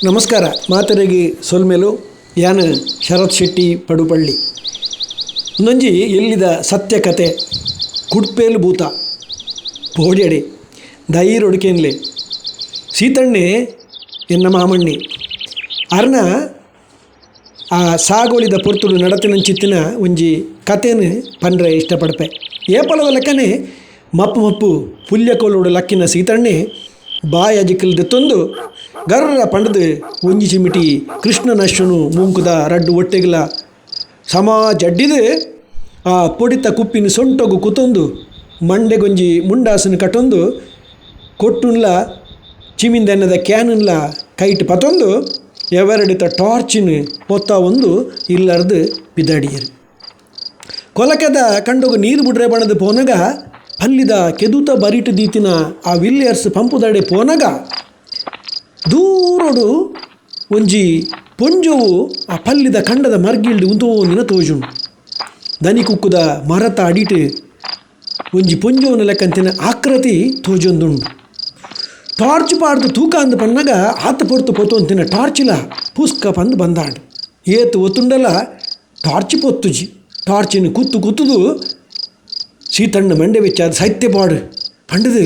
ನಮಸ್ಕಾರ ಮಾತರೆಗೆ ಸೊಲ್ಮೆಲು ಯಾನು ಶರತ್ ಶೆಟ್ಟಿ ಪಡುಪಳ್ಳಿ. ಒಂದೊಂಜಿ ಎಲ್ಲಿದ ಸತ್ಯಕತೆ ಕುಡ್ಪೇಲು ಭೂತ ಪೋಡ್ಯಡೆ ದೈರೊಡುಕೇನ್ಲೆ ಸೀತಣ್ಣೆ ಎನ್ನ ಮಾಮಣ್ಣಿ ಅರ್ನ ಆ ಸಾಗೋಳಿದ ಪೊರ್ತುಡು ನಡತಿನಂಚಿತ್ತಿನ ಒಂಜಿ ಕತೆನು ಪಂಡ್ರೆ ಇಷ್ಟಪಡ್ಪೆ. ಏಪಲದ ಲೆಕ್ಕನೆ ಮಪ್ಪು ಮಪ್ಪು ಪುಲ್ಯಕೋಲೋಡು ಲಕ್ಕಿನ ಸೀತಣ್ಣೆ ಬಾಯ ಜಿಕ್ಕಲ್ದೆತ್ತೊಂದು ಗರ್ರ ಪಂಡದು ಒಂಜಿ ಚಿಮಿಟಿ ಕೃಷ್ಣನಶ್ವನು ಮೂಂಕುದ ರಡ್ಡು ಒಟ್ಟೆಗಲ ಸಮ ಜಡ್ಡಿದು ಆ ಪೊಡಿತ ಕುಪ್ಪಿನ ಸೊಂಟೊಗು ಕುತೊಂದು ಮಂಡೆಗೊಂಜಿ ಮುಂಡಾಸನ ಕಟ್ಟೊಂದು ಕೊಟ್ಟುನ್ಲ ಚಿಮಿಂದೆನ್ನದ ಕ್ಯಾನುನ್ಲ ಕೈಟ್ ಪತೊಂದು ಎವರಡಿತ ಟಾರ್ಚಿನ ಪೊತ್ತ ಒಂದು ಇಲ್ಲರ್ದು ಬಿದಾಡಿಯರು. ಕೊಲಕದ ಕಂಡೊಗು ನೀರು ಬುಡ್ರೆ ಬಣದ ಪೋನಗ ಪಲ್ಲಿದ ಕೆದುತ ಬರಿಟು ದೀತಿನ ಆ ವಿಲ್ಲಿಯರ್ಸ್ ಪಂಪುದಡೆ ಪೋನಗ ದೂರೊಡು ಒಂಜಿ ಪೊಂಜೋವು ಆ ಪಲ್ಲಿದ ಕಂಡದ ಮರ್ಗಿಲ್ಡು ಉಂತೋಂದಿನ ತೋಜುಂಡು. ದನಿ ಕುಕ್ಕುದ ಮರತ ಅಡಿಟು ಒಂಜಿ ಪೊಂಜೋವನ ಲೆಕ್ಕಂತಿನ ಆಕೃತಿ ತೋಜೊಂದುಂಡು. ಟಾರ್ಚ್ ಪಾಡ್ದು ತೂಕ ಅಂದು ಪನ್ನಗ ಆತ ಪೊರ್ತು ಪೊತ್ತೊಂತಿನ ಟಾರ್ಚಿಲ ಪುಸ್ಕ ಪಂದು ಬಂದಾಂಡು. ಏತು ಒತ್ತುಂಡಲ ಟಾರ್ಚ್ ಪೊತ್ತುಜಿ. ಟಾರ್ಚಿನ ಕುತ್ತು ಕುತ್ತುದು ಸೀತಣ್ಣ ಮಂಡೆ ಬೆಚ್ಚಾದ ಸಾಹಿತ್ಯ ಪಾಡು ಪಂಡದು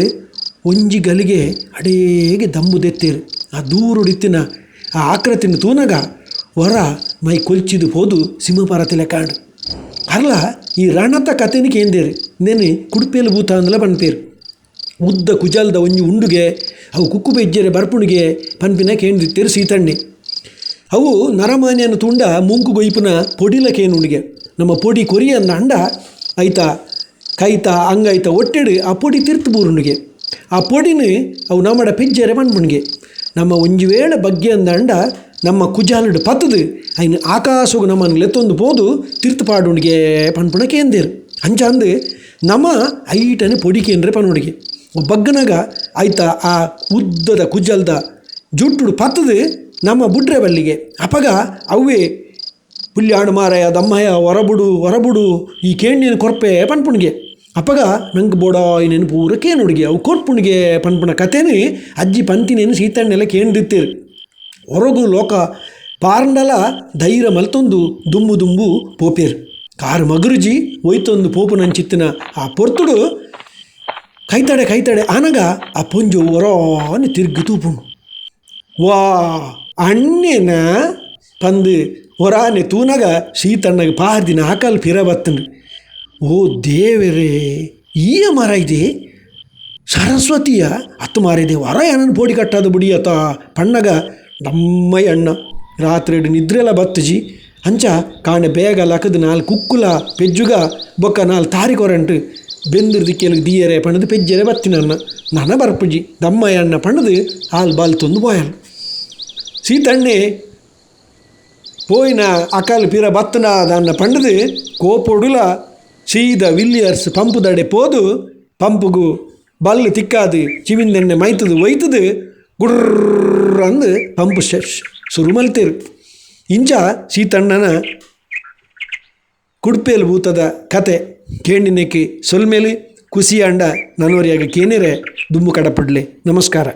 ಒಂಜಿ ಗಲಿಗೆ ಅಡೇಗೆ ದಂಬು ದೆತ್ತೇರು. ಆ ದೂರುಡಿತ್ತಿನ ಆ ಆಕೃತಿನ ತೂನಗ ವರ ಮೈ ಕೊಲ್ಚಿದು ಪೋದು ಸಿಂಹಪಾರತಿಲೆ ಕಾಂಡು. ಅರ್ಲ ಈ ರಣತ ಕತೆನ ಕೇಂದೇರು ನೆನೆ ಕುಡುಪೇಲು ಭೂತ ಅಂದಲ ಪನ್ಪೇರು. ಉದ್ದ ಕುಜಲ್ದ ಒಂಜಿ ಉಂಡುಗೆ ಅವು ಕುಕ್ಕು ಬೆಜ್ಜೆರೆ ಬರ್ಪುಣಿಗೆ ಪನ್ಪಿನ ಕೇಂದಿತ್ತೇರು ಸೀತಣ್ಣೆ. ಅವು ನರಮಾನ್ಯನ ತುಂಡ ಮುಂಕು ಗೊಯ್ಪುನ ಪೊಡಿಲ ಕೇನುಂಡಿಗೆ ನಮ್ಮ ಪೊಡಿ ಕೊರಿಯನ್ನ ಅಂಡ ಐತ ಕೈತ ಅಂಗೈತ ಒಟ್ಟೆಡು ಆ ಪೊಡಿ ತಿರ್ತು ಬೂರುಣಿಗೆ ಆ ಪೊಡಿನ ಅವು ನಮ್ಮಡ ಪಿಜ್ಜೆರೆ ಪನ್ಪುಣಿಗೆ. ನಮ್ಮ ಒಂಜಿ ವೇಳೆ ಬಗ್ಗೆ ಅಂದ ನಮ್ಮ ಕುಜಾಲುಡು ಪತ್ತದು ಐನು ಆಕಾಶಗು ನಮ್ಮನ್ನು ಲೆತ್ತೊಂದು ಪೋದು ತಿರ್ತು ಪಾಡುಣಿಗೆ ಪನ್ಪುಣ ಕೇಂದೇರು. ಅಂಚಂದು ನಮ್ಮ ಐಟನೆ ಪೊಡಿ ಕೇಂದ್ರೆ ಪನ್ನುಡಿಗೆ ಬಗ್ಗನಾಗ ಐತ ಆ ಉದ್ದದ ಕುಜಲ್ದ ಜುಟ್ಟುಡು ಪತ್ತದು ನಮ್ಮ ಬುಡ್ರೆ ಬಲ್ಲಿಗೆ. ಅಪಗ ಅವೇ ಪುಲ್ಯಾಣು ಮಾರಾಯ ದಮ್ಮಯ್ಯ ಹೊರಬುಡು ಹೊರಬುಡು ಈ ಕೇಣ್ಯನ ಕೊರ್ಪೆ ಪನ್ಪುಣಿಗೆ. ಅಪಗ ನಂಗೆ ಬೋಡಾಯಿನೇನು ಪೂರ ಕೇನುಡಿಗೆ ಅವು ಕೊರ್ಪುಣಿಗೆ ಪನ್ಪುಣ ಕತೆನು ಅಜ್ಜಿ ಪಂತಿನೇನು ಸೀತಣ್ಣೆಲ್ಲ ಕೇಂದಿತ್ತೀರು. ಹೊರಗು ಲೋಕ ಪಾರಂಡಲ ಧೈರ್ಯ ಮಲ್ತೊಂದು ದುಂಬು ದುಂಬು ಪೋಪೇರು. ಕಾರು ಮಗುರುಜಿ ಒಯ್ತೊಂದು ಪೋಪುನಂಚಿತ್ತಿನ ಆ ಪೊರ್ತುಡು ಕೈತಡೆ ಕೈತಡೆ ಆನಗ ಆ ಪೊಂಜು ಒರಾನಿ ತಿರ್ಗು ತೂಪುಂಡು. ವಾ ಅಣ್ಣೇನ ಪಂದು ಒರಾನೆ ತೂನಗ ಸೀತಣ್ಣಗೆ ಪಾರ್ದಿನ ಆಕಲ್ ಪಿರ ಬತ್ತಂಡು. ಓ ದೇವರೇ ಈಯ ಮರ ಇದೆ ಸರಸ್ವತಿಯ ಅತ್ತು ಮಾರಿದೆ ವರ ಏನನ್ನು ಪೋಡಿ ಕಟ್ಟದು ಬುಡಿಯತ ಪಣ್ಣಗ ನಮ್ಮಯ್ಯ ಅಣ್ಣ ರಾತ್ರಿ ನಿದ್ರೆಲ್ಲ ಬತ್ತಜಿ ಅಂಚ ಕಾಣೆ ಬೇಗ ಲಕದು ನಾಲ್ ಕುಕ್ಕುಲ ಪೆಜ್ಜುಗ ಬೊಕ್ಕ ನಾಲ್ ತಾರಿಕೊರಂಟು ಬೆಂದಿರ್ದು ದಿಕ್ಕೆಲುಗ್ ದೀಯರೆ ಪಣ್ಣದು ಪೆಜ್ಜರೆ ಬತ್ತಿನ ಅಣ್ಣ ನನ ಬರ್ಪುಜಿ ದಮ್ಮಯ್ಯ ಅಣ್ಣ ಪಣ್ಣದು ಹಾಲು ಬಾಲ್ ತೊಂದು ಬೋಯಲ್. ಸೀತಣ್ಣೆ ಪೋಯಿನ ಅಕಲ್ ಪಿರ ಬತ್ತನ ದಾನ್ನ ಪಂಡದು ಕೋಪೊಡುಲ ಸೀದ ವಿಲ್ಲಿಯರ್ಸ್ ಪಂಪುದಡೆ ಪೋದು ಪಂಪುಗು ಬಲ್ಲು ತಿಕ್ಕಾದು ಚಿವಿಂದೆಣ್ಣೆ ಮೈತದು ಒಯ್ತದು ಗುಡ್ರ ಅಂದು ಪಂಪು ಸುರು ಮಲ್ತೇರು. ಇಂಚ ಸೀತಣ್ಣನ ಕುಡ್ಪೇಲು ಭೂತದ ಕತೆ ಕೇಂಡಿನೆಕ್ಕೆ ಸೊಲ್ಮೇಲೆ ಕುಸಿಯಾಂಡ ನನೋರಿಯಾಗ ಕೇನಿರೆ ದುಂಬು ಕಡಪಡ್ಲೆ. ನಮಸ್ಕಾರ.